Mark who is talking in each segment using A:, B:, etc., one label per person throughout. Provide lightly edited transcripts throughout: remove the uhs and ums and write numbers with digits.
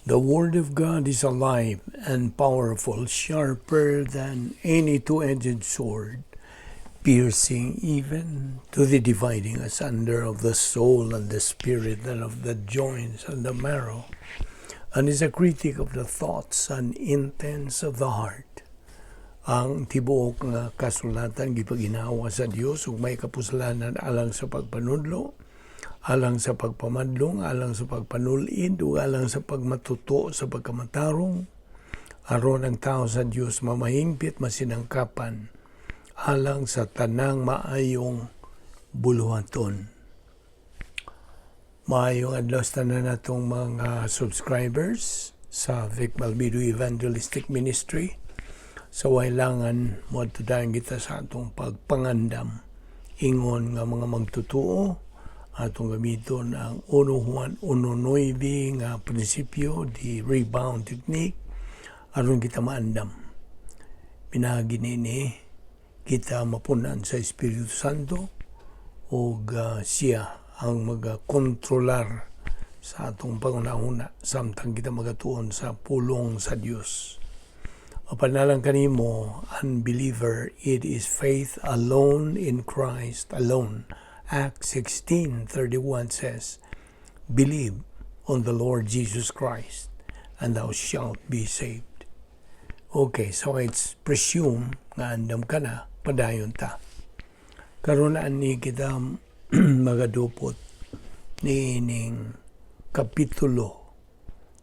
A: The Word of God is alive and powerful, sharper than any two-edged sword, piercing even to the dividing asunder of the soul and the spirit and of the joints and the marrow, and is a critic of the thoughts and intents of the heart. Ang tibuok nga kasulatan gipaginhawa sa Dios ug may kapuslanan alang sa pagpanudlo, alang sa pagpamadlong, alang sa pagpanulid, ug alang sa pagmatuto sa pagkamatarong, aron ang tao sa Dios mamahingpit, masinangkapan, alang sa tanang maayong buluhaton. Maayong adlaw sa tanan natong mga subscribers sa Vic Balbido Evangelistic Ministry. Sa wailangan, moadto dayon kita sa atong pagpangandam. Ingon nga mga magtutuo, atong gamiton ang 1 Juan 1.9 nga prinsipyo, the rebound technique, aron kita maandam. Pinaagi nini kita mapunan sa Espiritu Santo ug siya ang magakontrolar sa atong panghunahuna samtang kita magatuon sa pulong sa Dios. Mapanalang kanimo, unbeliever, it is faith alone in Christ alone. Acts 16:31 says, "Believe on the Lord Jesus Christ, and thou shalt be saved." Okay, so it's presume nga andam ka na, padayon ta. Karon ani kita magadupot niining kapitulo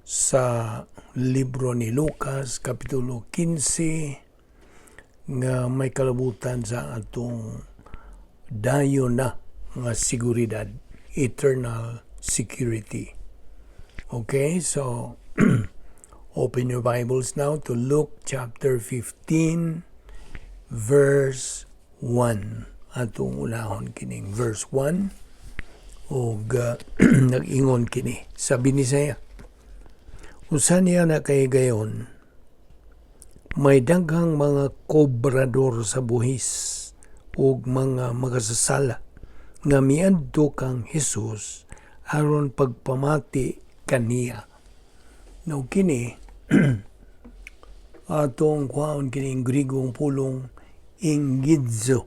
A: sa libro ni Lucas, kapitulo 15, nga may kalabutan sa atong dayon na nga seguridad, eternal security. Okay, so open your Bibles now to Luke chapter 15, verse 1. Atong unahon kining verse 1 ug nag-ingon kini sa Binisaya. Usa niya na kahigayon, may daghang mga kobrador sa buhis ug mga makasasala nga miadto kang Hesus aron pagpamati kaniya. Now kini atong kuhaon kining Grigong pulong "eggizo".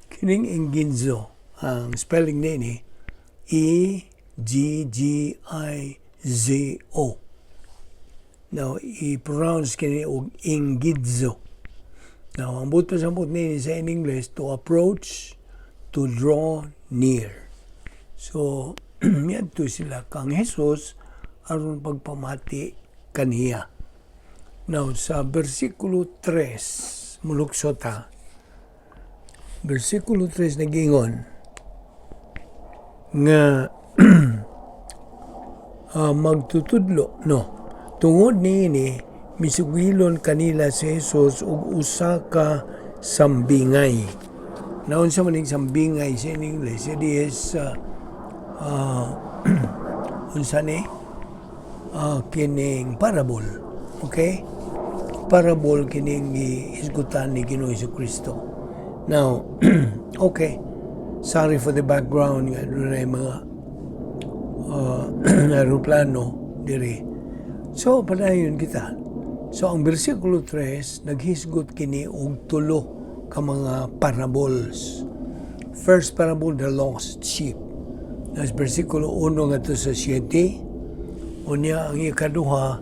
A: Kining "eggizo", ang spelling nini E G G I Z O. Now, i-pronounce kini og "eggizo". Now, ang buot pasabot nini sa in English, to approach, to draw near. So, miadto sila kang Jesus aron pagpamati kaniya. Now, sa versikulo 3, mulukso ta. Versikulo 3 nagingon nga magtutudlo, no? Tungod niini, misugilon kanila si Jesus og usa ka sambingay. Naunsa man ning sambingay sa in English? It is unsa ni? Kining parable. Okay? Parable kining gihisgutan ni Ginoong Kristo. Now, okay. Sorry for the background nga dunay mga aeroplano diri. So, padayon kita. So, ang versikulo 3, naghisgot kini og tulo ka mga parables. First parable, the lost sheep. Nas versikulo 1 ngadto sa 7. Unya ang ikaduha,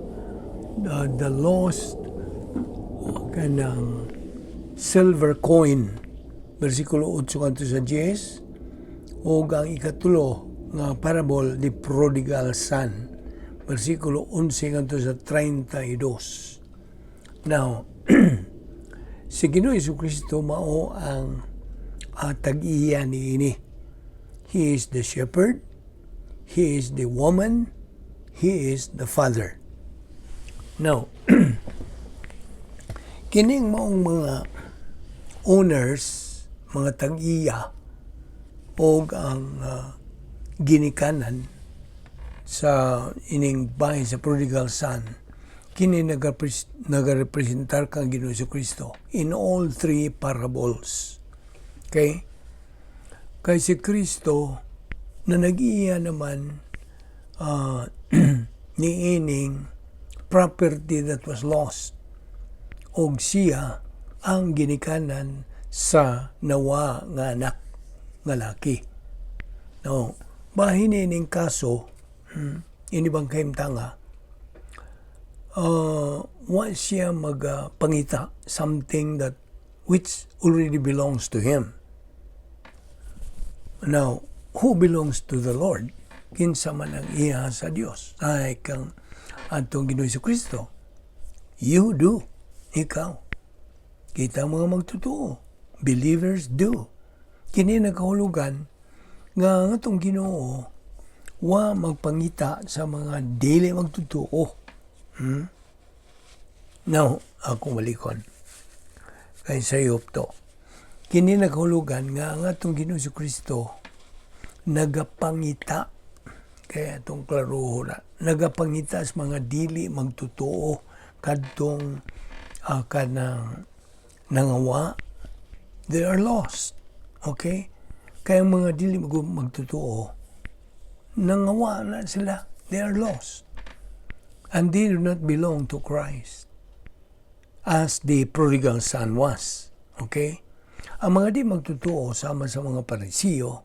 A: the lost kanang silver coin. Versikulo 8 ngadto sa 10. Ug ang ikatulo nga parable, the prodigal son. Versikulo 11 ngadto sa 32. Now, si Ginoo Kristo mao ang tag-iya niini. He is the shepherd, he is the woman, he is the father. Now, kining maong mga owners, mga tag-iya, og ang ginikanan sa ining bahin sa prodigal son, kini nagarepresentar kang Ginoo Kristo in all three parables. Okay? Kay si Kristo na nag-iya naman niining property that was lost, og siya ang ginikanan sa nawa nga anak nga laki. No, bahin ining kaso, ini bang kahimtanga, wa siya magpangita something that which already belongs to him. Now, who belongs to the Lord? Kinsa man ang iya sa Dios? Ay, kang atong Ginoo Kristo. You do. Ikaw. Kita mga magtotoo. Believers do. Kini nagkahulugan nga ang atong Ginoo wa magpangita sa mga dili magtotoo. Now, ako malikon. Kay sa to. Kini nagahulugan nga ang atong Ginoo Kristo nagapangita, kaya itong klaruho na nagapangita sa mga dili magtotoo, kadtong kanang nangawa, they are lost, okay? Kaya ang mga dili magtotoo, nangawa na sila, they are lost and they do not belong to Christ as the prodigal son was, okay? Ang mga di magtotoo, sama sa mga Parisiyo,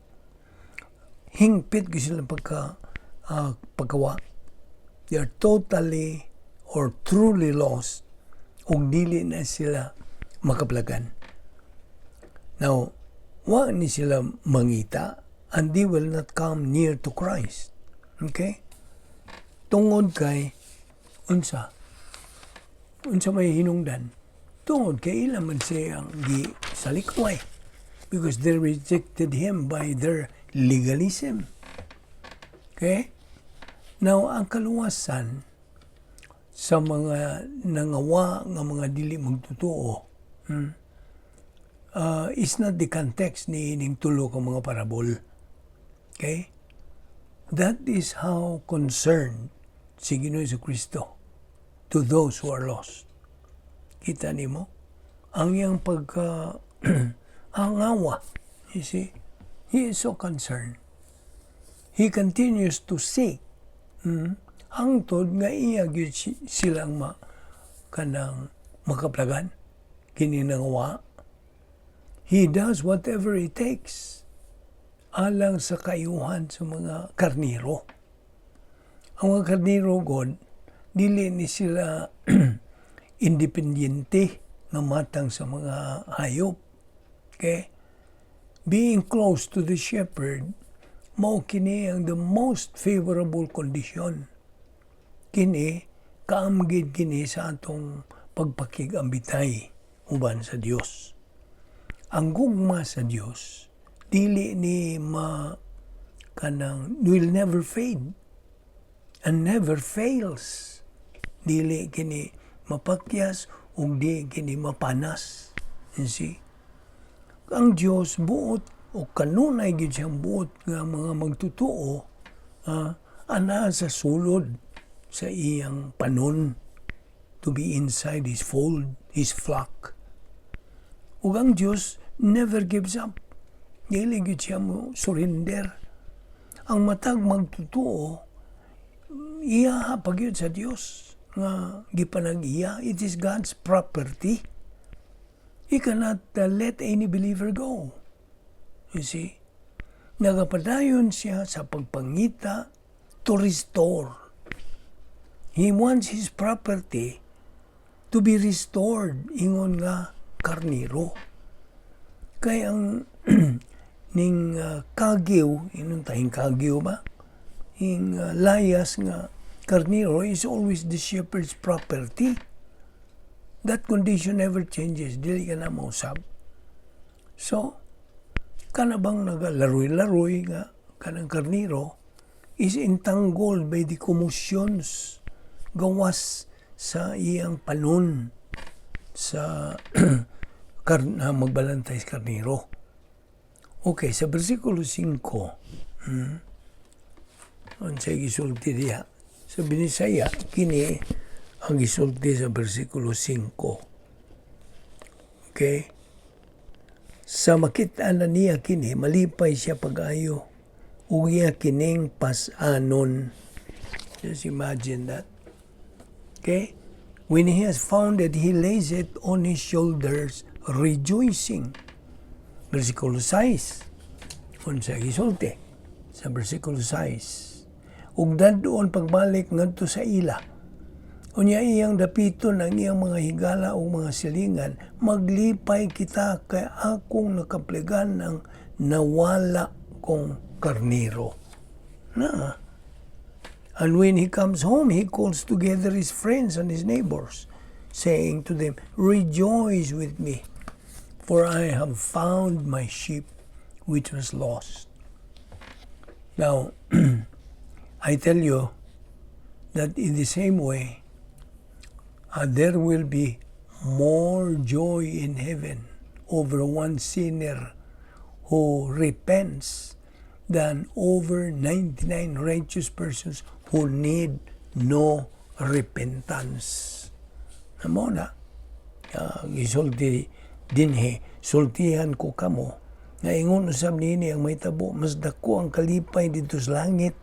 A: hingpit gyud silang pagkawa. They are totally or truly lost ug dili na sila makaplagan. Now, wa ni sila mangita and they will not come near to Christ. Okay? Tungod kay unsa? Unsa may hinungdan? Tungod kay ila man siyang gisalikway because they rejected him by their legalism. Okay? Now, ang kaluwasan sa mga nangawa nga mga dili magtotoo is not the context ni ining tulo ka mga parabol. Okay? That is how concerned si Ginoo Kristo to those who are lost. Kita nimo ang iyang pagka angawa. You see? He is so concerned. He continues to seek hangtod nga iya gyud silang ma kanang makaplagan kini nangawa. He does whatever it takes alang sa kayuhan sa mga karniro. Ang mga karniro god, dili ni sila independyente nga matang sa mga hayop. Okay? Being close to the shepherd, mao kini ang the most favorable condition. Kini, kaamgid kini sa atong pagpakig-ambitay uban sa Dios. Ang gugma sa Dios dili ni ma kanang will never fade and never fails. Dili kini mapakyas ug di kini mapanas. You see? Ang Dios buot o kanunay gyud siyang buot nga mga magtotoo ana sa sulod sa iyang panon, to be inside His fold, His flock. Ug ang Dios never gives up. Dili gyud siya mo surrender. Ang matag magtotoo, iya pa gyud sa Dios nga gipanag-iya. It is God's property. He cannot let any believer go. You see? Nagapadayon siya sa pagpangita to restore. He wants his property to be restored ingon nga karniro. Kay ang ning kagiw, inon tayong kagiw ba? Ing layas nga karniro is always the shepherd's property. That condition never changes. Dili ka na mausab. So, kana bang nagalaroy-laroy nga kanang karniro is entangled by the commotions gawas sa iyang panon sa magbalantay sa karniro. Okay, sa versikulo 5, unsay gisulti diha? Sa Binisaya, kini ang gisulti sa versikulo 5. Okay? Sa makita na niya kini, malipay siya pag-ayo ug iya kining pas-anon. Just imagine that. Okay? When he has found it, he lays it on his shoulders, rejoicing. Versikulo 6. Unsa gisulti sa versikulo 6? Ug dad-on pagbalik ngadto sa ila. Unya iyang dapiton ang iyang mga higala ug mga silingan, "Maglipay kita kay akong nakaplagan ang nawala kong karnero." Na. And when he comes home, he calls together his friends and his neighbors, saying to them, 'Rejoice with me, for I have found my sheep which was lost.'" Now, I tell you that in the same way, there will be more joy in heaven over one sinner who repents than over 99 righteous persons who need no repentance. Mao na, gisulti dinhi, "Sultihan ko kamo, nga ingon usab nini ang mahitabo, mas dako ang kalipay didto sa langit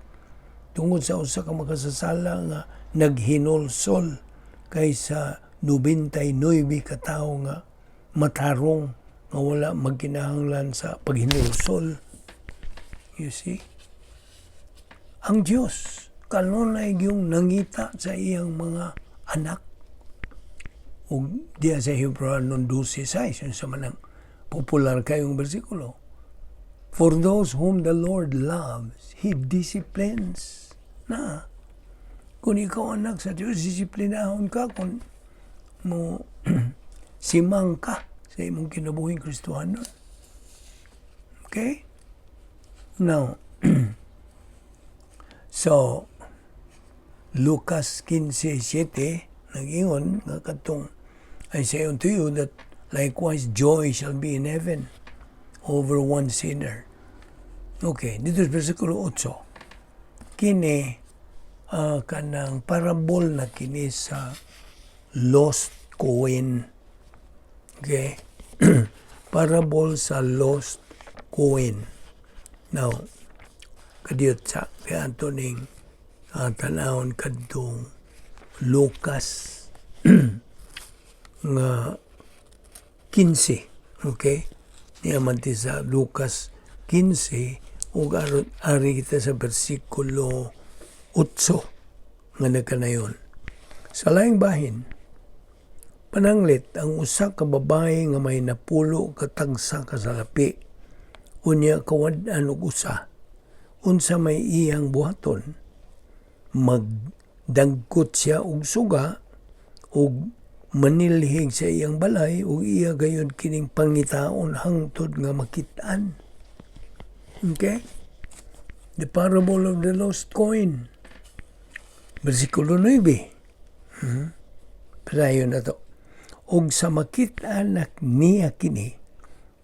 A: tungod sa usa ka makasasala nga naghinulsol kaysa 99 ka tawo nga matarong nga wala magkinahanglan sa paghinulsol." You see? Ang Diyos kanunay gyung nangita sa iyang mga anak. Ug diya sa Hebreo 12:6, yun sa manang popular kayong bersikulo. "For those whom the Lord loves, He disciplines." Na, kung ikaw anak sa Diyos, disiplinahon ka kung mo simang ka sa imong kinabuhing Kristohanon. Okay? Now, so, Lucas 15:7, nag-ingon nga katong, "I say unto you that likewise joy shall be in heaven over one sinner." Okay, dito sa versikulo 8. Kini, kanang parabol na kini sa lost coin. Okay? Parabol sa lost coin. Now, kadiyot sa kaya ato ning tanawon kadtong Lucas nga 15. Okay? Niya man ti sa Lucas 15 ug aron ari kita sa bersikulo 8 nga nagkanayon. Sa laing bahin, pananglit ang usa ka babae nga may 10 ka tagsa ka salapi, unya kawad-an og usa, unsa may iyang buhaton? Magdagkot siya og suga ug manilhig sa iyang balay ug iya gayud kining pangitaon hangtod nga makit-an. Okay? The parable of the lost coin. Versikulo 9. Padayon na to. Ug sa makit-an na niya kini,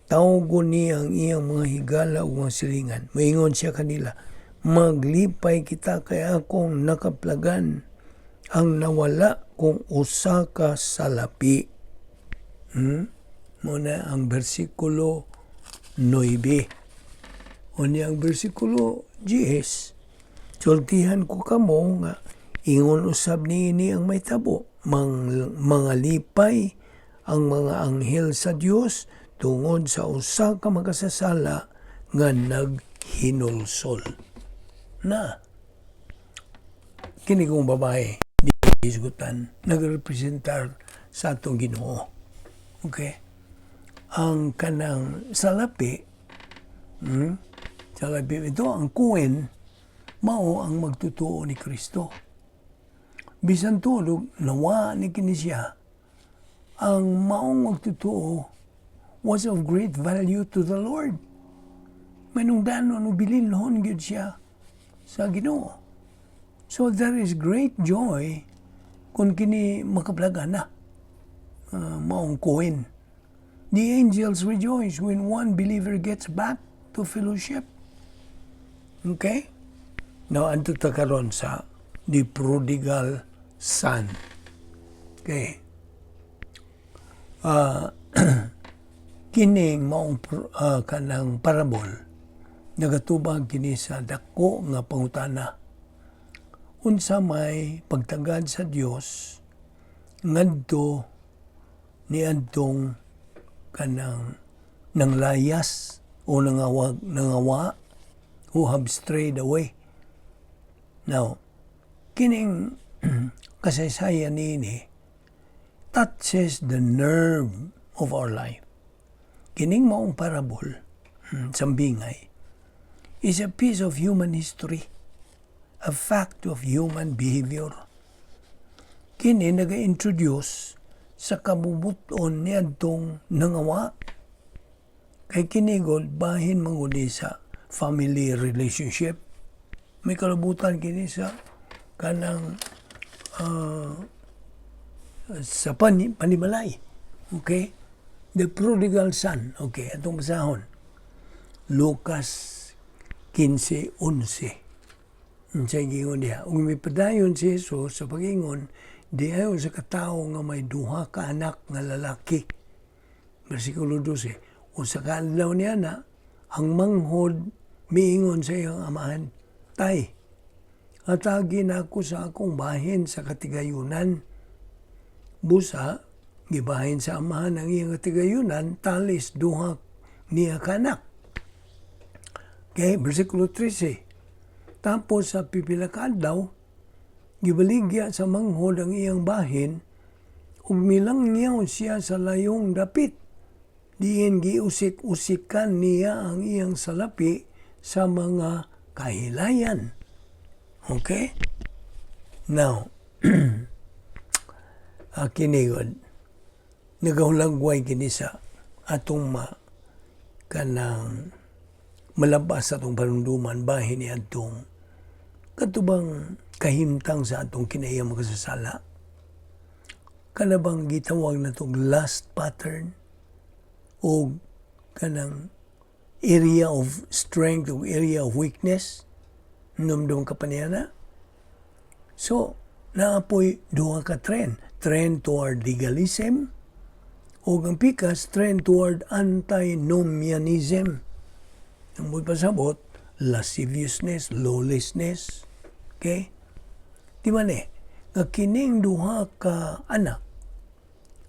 A: tawgon niya ang iyang mga higala ug mga silingan. Moingon siya kanila, "Maglipay kita kay akong nakaplagan ang nawala kong usa ka salapi." Mao na ang versikulo 9. Unya ang versikulo 10, "Sultihan ko kamo nga ingon usab niini ang mahitabo. Mga lipay ang mga anghel sa Dios tungod sa usa ka makasasala nga naghinulsol." Na kini kong babae di hisgutan nagrepresentar sa atong Ginoo. Okay? Ang kanang salapi, salapi ito, ang coin, mao ang magtutuo ni Kristo. Bisan tulog, nawa ni kini siya, ang maong magtutuo was of great value to the Lord. Manungdanon o bilinhon gyud siya sa Ginoo. So there is great joy kung kini makaplaga na maong coin. The angels rejoice when one believer gets back to fellowship. Okay? Now, adto ta karon sa the prodigal son. Okay. Kining maong kanang parabol nagatubag kini sa dako nga pangutana. Unsa may pagtagad sa Dios ngadto niadtong kanang nanglayas o nangawag nangawa, who have strayed away. Now, kining kasaysayan niini touches the nerve of our life. Kining maong parable sa bingay is a piece of human history, a fact of human behavior. Kini naga-introduce sa kabubut-on niadtong nangawa. Kay kini gud bahin man gud ni sa family relationship. May kalabutan kini sa kanang sa panimalay. Okay? The prodigal son. Okay, atong basahon. Lucas 15:11. Unsay giingon diha? Ug mipadayon si Jesus sa pag-ingon, diay sa katawo nga may duha ka anak nga lalaki. Versikulo 12. Usa ka adlaw niya na, ang manghod miingon sa iyang amahan, "Tay, hatagi nako sa akong bahin sa katigayunan." Busa, gibahin sa amahan ang iyang katigayunan, talis duha niya ka anak. Okay, versikulo 13. Tapos sa pipila ka adlaw, gibaligya sa manghod ang iyang bahin, ug milangyaw siya sa layong dapit. Diin giusik-usikan niya ang iyang salapi sa mga kahilayan. Okay? Now, kini gud, nagahulagway kini sa atong ma kanang malabas sa atong panunduman bahin ni atong katubang kahimtang sa atong kinaiyang makasasala. Kana bang gitawag na tong lust pattern o kanang area of strength o area of weakness? Numdum ka pa niya na? So, naa poy duha ka trend. Trend toward legalism o ang pikas, trend toward antinomianism. Ang mo'y pasabot, lasciviousness, lawlessness. Okay? Di ba ni? Nga kining duha ka anak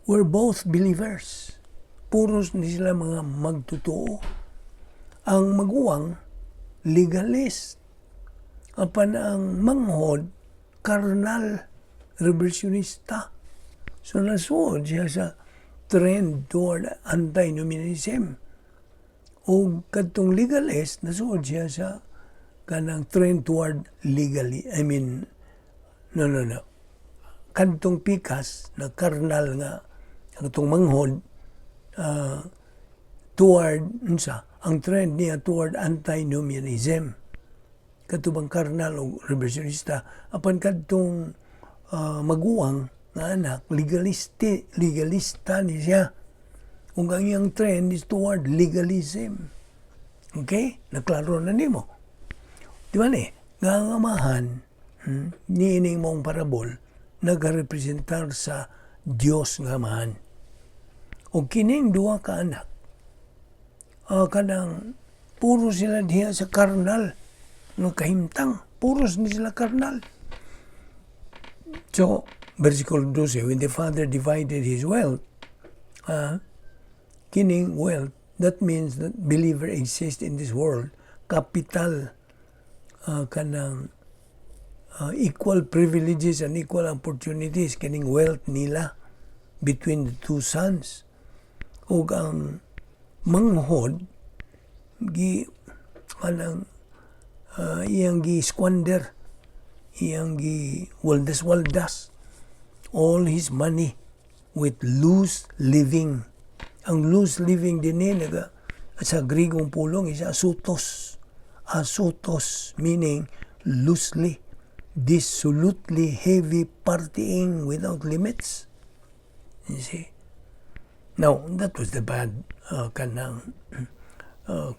A: were both believers. Puros ni sila mga magtotoo. Ang maguwang, legalist. Apan ang manghod, carnal, reversionista. So nasuod siya sa trend toward antinomianism. O kadtong legalist, nasuod siya sa kanang trend toward legally, I mean, no. Kadtong pikas na karnal nga katong manghod toward unsa ang trend niya? Toward antinomianism, kadto bang karnal o reversionista. Apan kadtong maguwang nga anak, legalista ni siya ug ang iyang trend is toward legalism. Okay, naklaro na nimo, di ba? Ni nga ang amahan niining maong parabol nagarepresentar sa Dios nga Amahan. O kining duha ka anak, kanang puro sila diha sa karnal no kahimtang, puros ni sila karnal. So, versikulo 12, when the father divided his wealth, kining wealth, that means that believer exists in this world, capital, kanang equal privileges and equal opportunities, kining wealth nila between the two sons. Ug ang manghod gi kanang iyang gi squander, iyang gi waldas waldas all his money with loose living. Ang loose living din eh, naga sa Grigong pulong is asutos. Asutos meaning loosely, dissolutely, heavy partying without limits, you see. Now, that was the bad kanang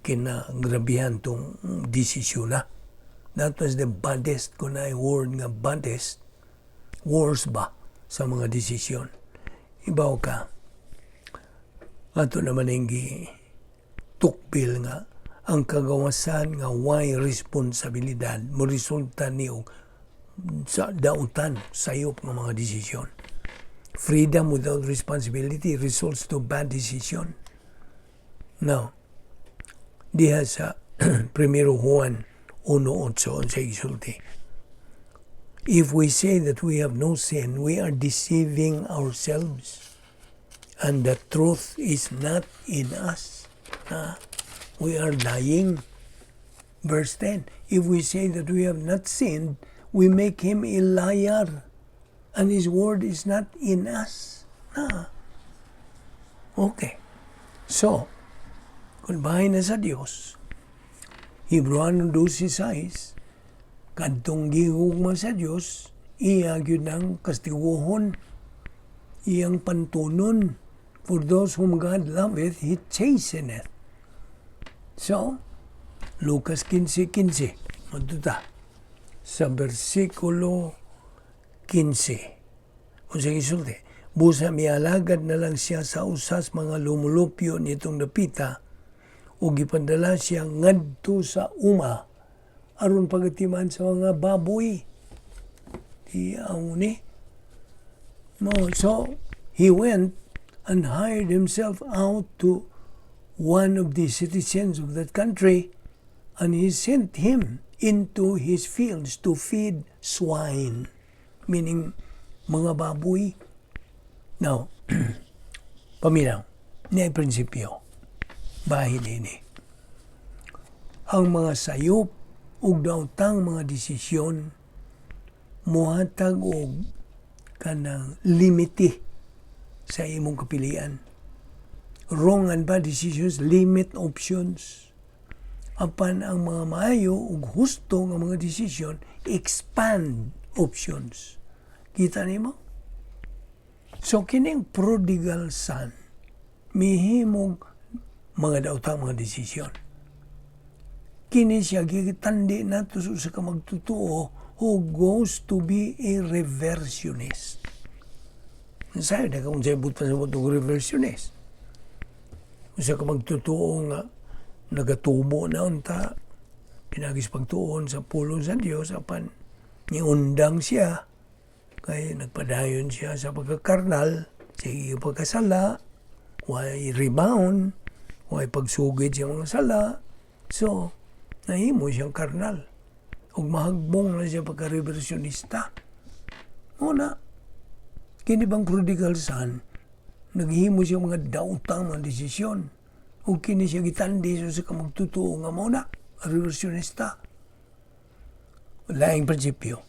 A: kinagrabihan tong desisyon na. That was the baddest, kung na word nga baddest, worst ba sa mga desisyon. Ibaw ka, ato naman ang tukbil nga ang kagawasan nga way responsibilidad mo resulta ni og Sa dautan, sayop nga mga desisyon. Freedom without responsibility results to bad decision. Now, diha sa Primero Juan 1.8, unsay gisulti? If we say that we have no sin, we are deceiving ourselves, and the truth is not in us. Ah, we are lying. Verse 10, if we say that we have not sinned, we make him a liar, and his word is not in us. Ah. Okay. So, kung bahin na sa Dios, Hebreano 12.6, kadtong gihugma sa Dios, iya gyud nang kastiguhon, iyang pantunon. For those whom God loveth, He chasteneth. So, Lucas 15.15, madto ta sa versikulo 15. Unsa gisulti? Busa mialagad na lang siya sa usas mga lumulupyo nitong dapita ug gipandala siya ngadto sa uma aron pagatiman sa mga baboy. Di ang ni. No, so he went and hired himself out to one of the citizens of that country, and he sent him into his fields to feed swine, meaning mga baboy. Now, paminaw, niya prinsipyo, bahin ini. Ang mga sayop ug daotang mga desisyon muhatag og kanang limite sa imong kapilian. Wrong and bad decisions limit options. Apan ang mga maayo ug husto nga mga desisyon expand options. Kita nimo? So kining prodigal son mihimog mga daotang mga desisyon. Kini siya gitandi nato sa usa ka magtotoo who goes to be a reversionist. Sayo na kung unsay butan sa og reversionist. Usa ka magtotoo nga nagatubo na unta pinagis pagtuon sa pulong sa Dios, apan niundang siya kay nagpadayon siya sa pagkakarnal, sa iyang pagkasala, way rebound, way pagsugid sa mga sala. So, nahimo siyang karnal. Ug mahagbong na siya pagka-reversionista. Una, kini bang prodigal son, naghimo siya mga daotang mga desisyon. Ug kini siya gitandi sa usa ka magtotoo nga mao na, reversionista. Laing prinsipyo.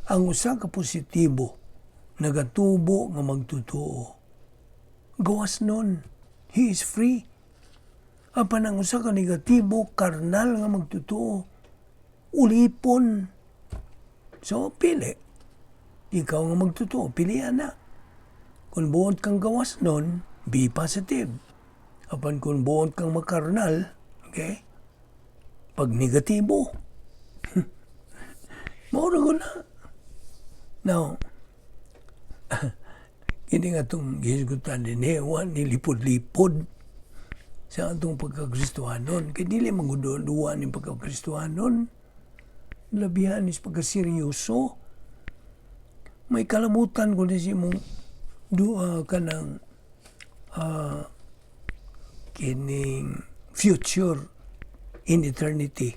A: Ang usa ka positibo, nagatubo nga magtotoo, gawas nun. He is free. Apan ang usa ka negatibo, karnal nga magtotoo, ulipon. So, pili. Ikaw nga magtotoo, pilian na. Kung buot kang gawas nun, be positive. Apan kung buot kang makarnal, okay, pag negatibo, mao ko na. Now, kini nga itong gihisgutan din eh, ni lipod-lipod sa atong pagkakristohanon. Kay dili manguduwa ni pagkakristohanon. Labihan is pagkaseryoso. May kalabutan ko ni si mong duha ka ng kining future in eternity.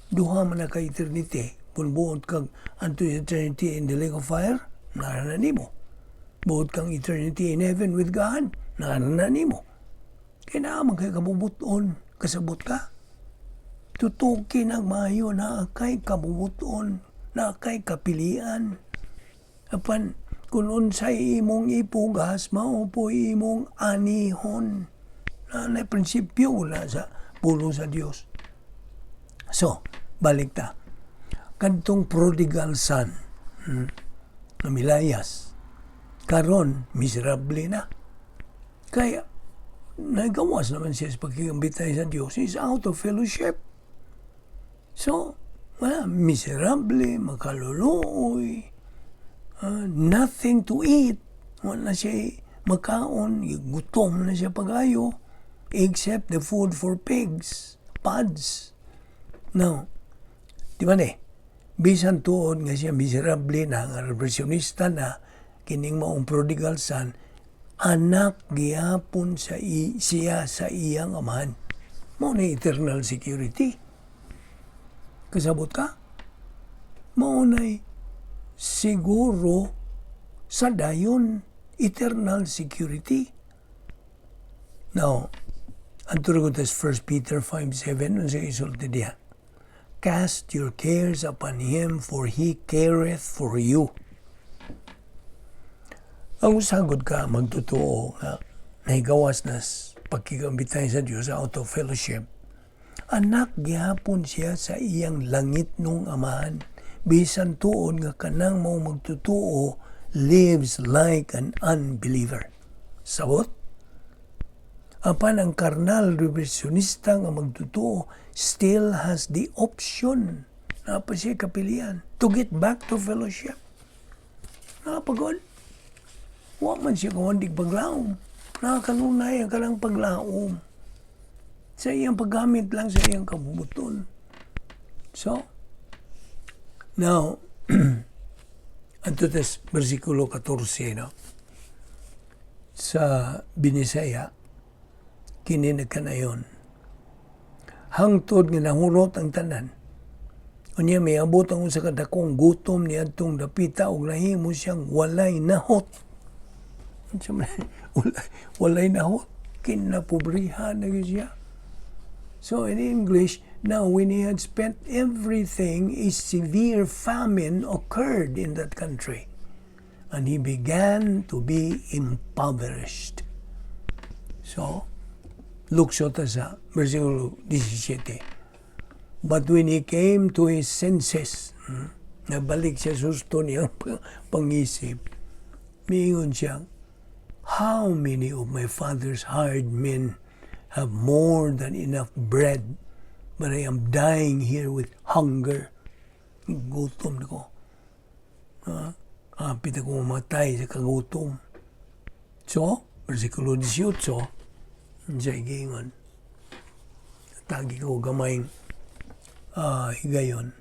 A: Duha man na ka eternity. Kung buot kag unto eternity in the lake of fire, naa na nimo. Buot kang eternity in heaven with God, naa na nimo. Kaya naa man kay kabubuton, kasabot ka. Tutukin ang maayo, naa kay kabubuton, naa kay kapilian. Apan, kung unsay imong ipugas, mao po imong anihon. Na prinsipyo wala sa pulong sa Dios. So, balik ta. Kadtong prodigal son, na milayas, karon miserable na. Kaya, nagawas naman siya sa pagkikambitay sa Diyos. He's out of fellowship. So, wala, miserable, makaluluoy, nothing to eat. Wala siya makaon, gutom na siya pagayo, except the food for pigs, pods. Now, di ba ne? Bisan tuod nga siya miserable na, nga reversionista na, kining maong prodigal son, anak gihapon siya sa iyang amahan. Mao na eternal security. Kasabot ka? Mao na siguro sa dayon, eternal security. Now, ang turod ko 1 Peter 5:7, unsa isulti diha? "Cast your cares upon Him, for He careth for you." Ang usagod ka magtotoo nga nahigawas na pagkikambitay sa Dios, out of fellowship, anak gihapon siya sa iyang langit nung amahan. Bisan tuod nga kanang mao magtotoo lives like an unbeliever. Sabot? Apan ang karnal reversionista nga magtotoo still has the option, naa pa siya kapilian, to get back to fellowship. Napagod. Wa man siya kawandig paglaom. Nakakanunay ang kanang paglaom. Sa iyang paggamit lang sa iyang kabubuton. So, now, adto tas versikulo 14, no? Sa Binisaya, kini nagkanayon. Hangtod nga nahurot ang tanan. Unya miabot ang usa ka dakong gutom niadtong dapita ug nahimo siyang walay nahot. Unsa man walay nahot? Kinapobrihan na gyud siya. So in English, "Now when he had spent everything, a severe famine occurred in that country, and he began to be impoverished." So, lukso ta sa versikulo 17. "But when he came to his senses," nabalik siya susto niyang pangisip, miingon siya, "How many of my father's hired men have more than enough bread, but I am dying here with hunger." Gutom ko. Ha? Hapit ako mamatay sa kagutom. So, versikulo 18, siya giingon. Tagi ko gamayng higayon.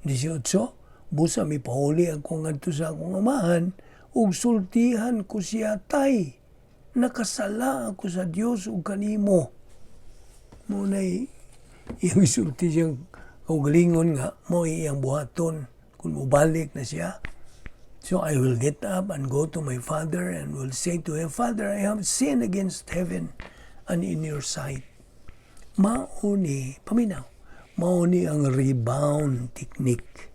A: 18, "Busa mipahuli ako ngadto sa akong amahan, ug sultihan ko siya, 'Tay, nakasala ako sa Dios ug kanimo.'" Mao na'y iyang isulti siyang kaugalingon nga mao iyang buhaton kung mubalik na siya. "So I will get up and go to my father and will say to him, 'Father, I have sinned against heaven and in your sight.'" Mauni, paminaw, mauni ang rebound technique.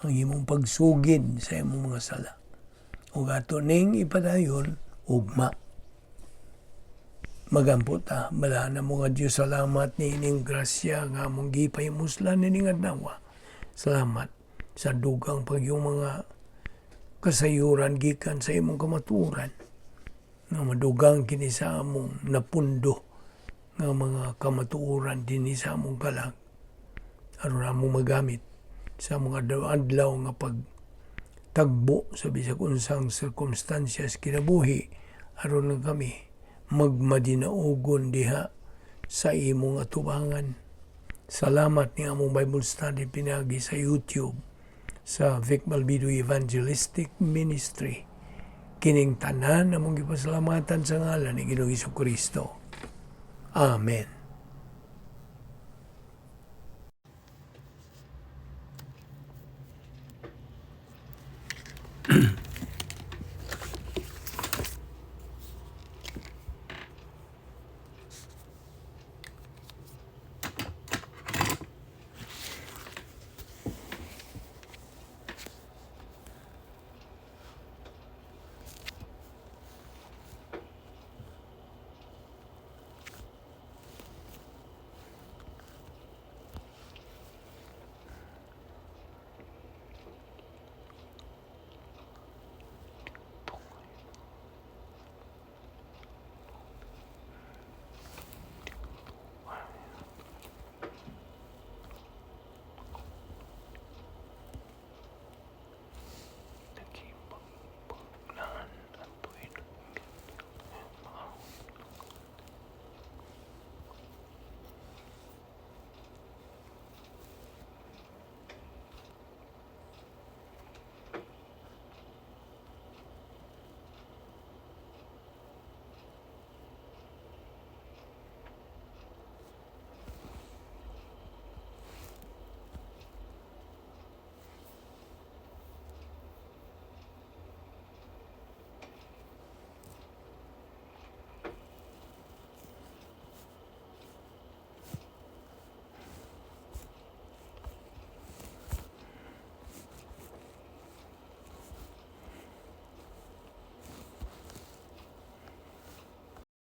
A: Ang imong pagsugid sa imong mga sala. Ug ato ning ipadayon, ugma. Magampo ta, balaan mo nga Diyos, salamat ni ining grasya nga among gipahimuslan nining adlaw. Salamat sa dugang pagyong mga kasayuran gikan sa imong kamatuoran nga madugang kini sa among napundo nga mga kamatuoran dinhi sa among kalag aron among magamit sa mga adlaw nga pag tagbo sa bisag unsang sirkumstansya sa kinabuhi, aron nga kami magmadinaugon diha sa imong atubangan. Salamat ni among Bible study pinagi sa YouTube sa Vic Balbido Evangelistic Ministry. Kining tanan among gipasalamatan sa ngalan ni Ginoong Kristo. Amen.